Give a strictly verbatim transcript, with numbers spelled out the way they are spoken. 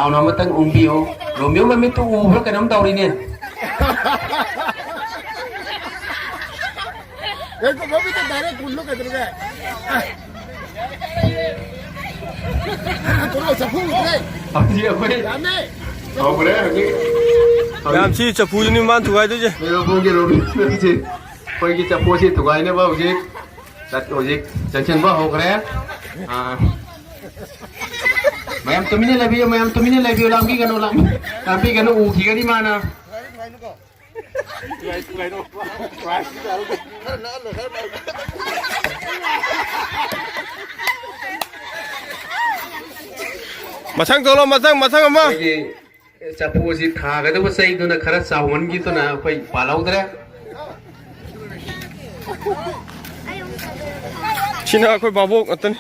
ꯆꯥꯎꯅ ꯑꯃꯇꯪ ꯎꯪꯕꯤꯌꯨ꯫ ꯔꯣꯃꯤꯌꯣ ꯃꯃꯤꯠꯇꯨ ꯎꯕ꯭ꯔꯥ ꯀꯩꯅꯣꯝ ꯇꯧꯔꯤꯅꯦ꯫ ꯉꯥꯏꯈꯣ, ꯃꯃꯤꯠꯇ direct ꯎꯜꯂꯨ ꯀꯩꯗꯧꯔꯒꯦ? ꯊꯣꯛꯂꯛꯑꯣ, ꯆꯐꯨ ꯎꯗ꯭ꯔꯦ꯫ ꯍꯧꯖꯤꯛ ꯑꯩꯈꯣꯏ ꯌꯥꯝꯃꯦ꯫ ꯍꯧꯈ꯭ꯔꯦ ꯍꯧꯖꯤꯛ꯫ ꯃꯌꯥꯝꯁꯤ ꯆꯐꯨꯁꯤꯅꯤ ꯃꯥꯅ ꯊꯨꯒꯥꯏꯗꯣꯏꯁꯦ꯫ ꯃꯦꯔꯣꯕꯣꯡꯒꯤ ꯔꯣꯃꯤꯌꯣꯁꯤ ꯑꯩꯈꯣꯏꯒꯤ ꯆꯐꯨꯁꯤ ꯊꯨꯒꯥꯏꯅꯕ ꯍꯧꯖꯤꯛ ꯆꯠ-, ꯍꯧꯖꯤꯛ ꯆꯪꯁꯤꯟꯕ ꯍꯧꯈ꯭ꯔꯦ꯫ ꯑꯥ꯫ ꯃꯌꯥꯝ ꯇꯨꯃꯤꯟꯅ ꯂꯩꯕꯤꯌꯨ, ꯃꯌꯥꯝ ꯇꯨꯃꯤꯟꯅ ꯂꯩꯕꯤꯌꯨ, ꯂꯥꯡꯕꯤꯒꯅꯨ, ꯂꯥꯡ-, ꯂꯥꯡꯕꯤꯒꯅꯨ, ꯎꯈꯤꯒꯅꯤ ꯃꯥꯅ꯫ ꯃꯊꯪ ꯊꯣꯛꯂꯣ, ꯃꯊꯪ, ꯃꯊꯪ ꯑꯃ꯫ ꯑꯩꯈꯣꯏꯒꯤ ꯆꯐꯨ ꯑꯁꯤ ꯊꯥꯒꯗꯕ ꯆꯩꯗꯨꯅ ꯈꯔ ꯆꯥꯎꯃꯟꯈꯤꯗꯨꯅ ꯑꯩꯈꯣꯏ ꯄꯥꯜꯍꯧꯗ꯭ꯔꯦ꯫ ꯁꯤꯅ ꯑꯩꯈꯣꯏ ꯚꯥꯕꯣꯛ ꯉꯥꯛꯇꯅꯤ꯫